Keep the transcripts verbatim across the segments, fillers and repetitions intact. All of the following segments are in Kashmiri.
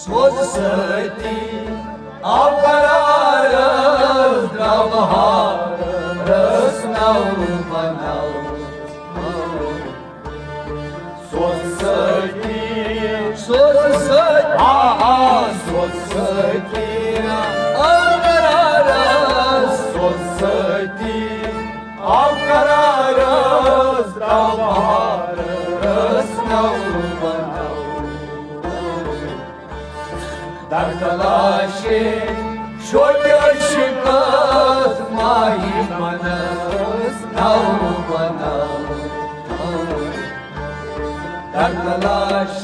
سوز سۭتی آو قرارس، درٛاو بہارس نو بناو۔ سوز سۭتی، سوز سۭتی، آ، آ، سوز سۭتی آو قرارس، سوز سۭتی آو قرارس، درٛاو بہارس نو بناو۔ در تلاشِ شوقِ عشقس ماہی منس نو بناو۔ در تلاشِ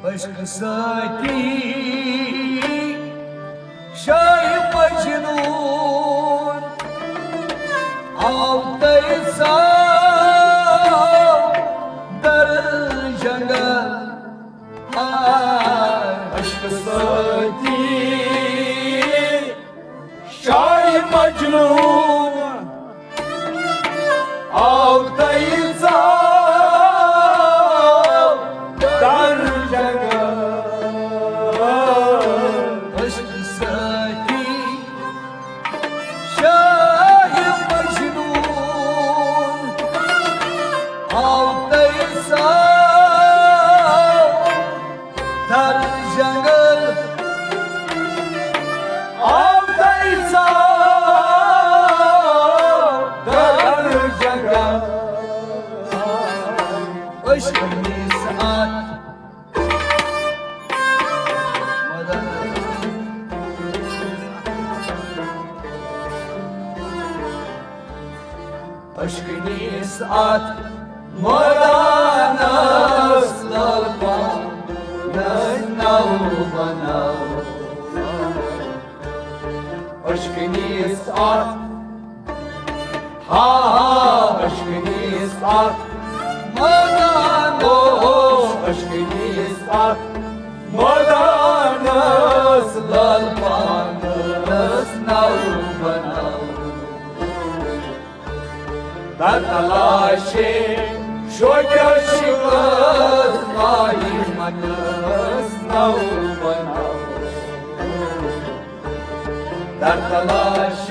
عشق سۭتی شاہِ مجنون آو تٔژ در جنگل۔ عشق سۭتی شاہِ مجنون آو تٔژ در جنگل۔ عشق سۭتی شاہِ مجنون آو تٔژ در جنگل۔ آو تٔژ در جنگل۔ عشق نیس اتھ عشق نیس اتھ مٲدانس لل پانس نو بناو۔ عشق نیس اتھ، ہا ہا، عشق نیس اتھ مٲدان، او، عشق نیس اتھ مٲدانس لل پانس نو بناو۔ در تلاشِ شوقِ عشقس ماہی منس نو بناو۔ در تلاشِ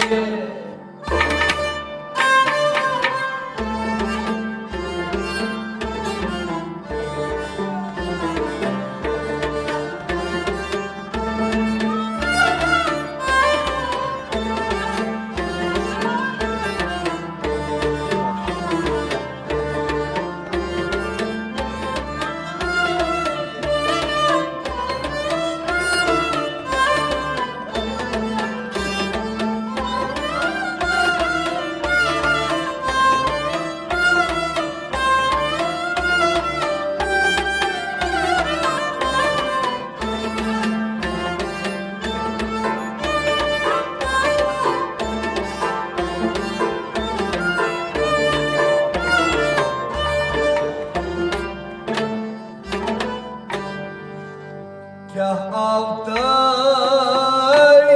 کیٛاہ آو تۄہہِ،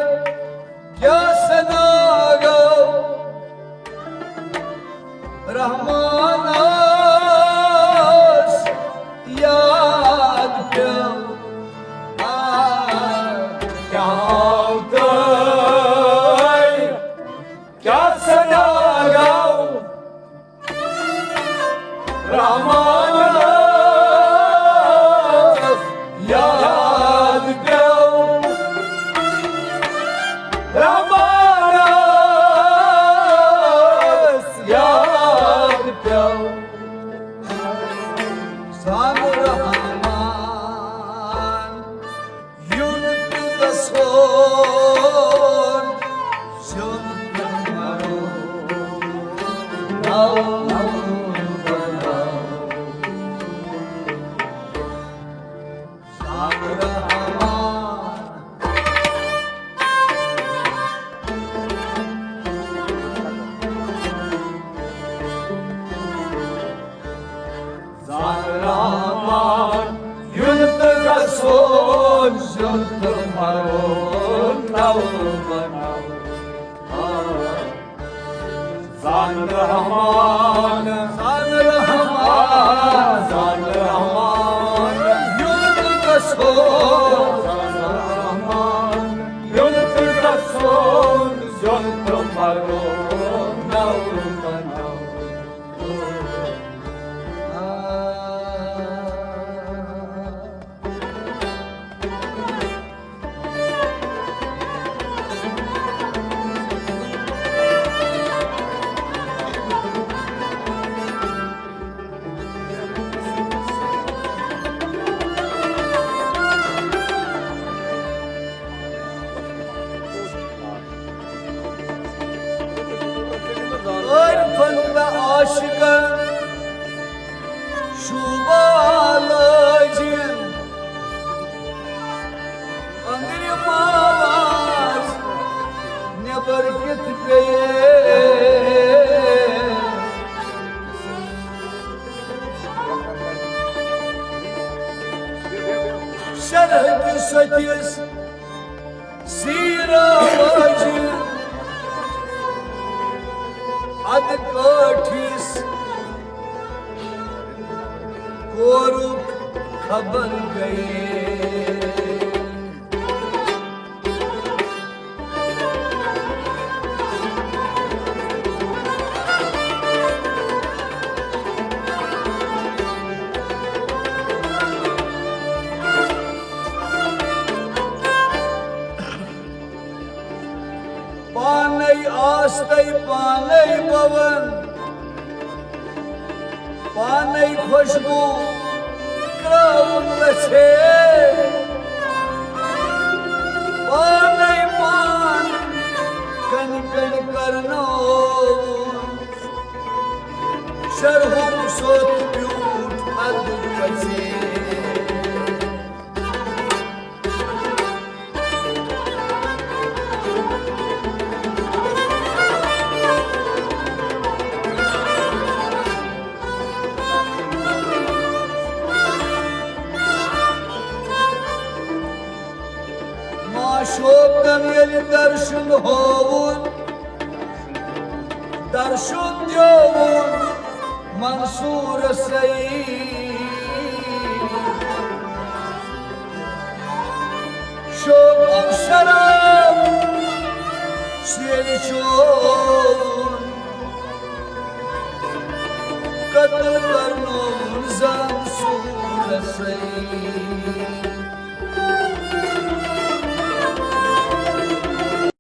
کیٛاہ سنا گوٚو رحمانس یاد پیوٚو؟ آ، کیٛاہ آو تۄہہِ، زیُن تہٕ مَرُن نَو بَناو۔ زان رحمان، زان رحمان، زان رحمان، یُن تہٕ گژھو، زان رحمان، یُن تہٕ گژھو، زیُن تہٕ مَرُن نَو بَناو۔ عارفن تہٕ عاشقن شوٗبہٕ لٲجِن، أنٛدرِم آواز نٮ۪بر کِتھ پیٚیہِ۔ شرح کِس سٔتِس سیٖرا واجہِ اَدٕ کٲٹھِس کورُک خبر گٔیے۔ پانے آستَے پانے بَوَن، پانے خوشبو ترٛاوُن ویژھے، پانے پان کنہِ کنہِ کرناوُن، شرحُک سوٚت بیوٗٹھ اَدٕ ویژھے۔ معشوقن ییٚلہِ درشُن ہووُن، درشُن دیوُن منصورسے۔ شوقو شراب سیرِ چووُن، قتل کرنووُن زن صورسے۔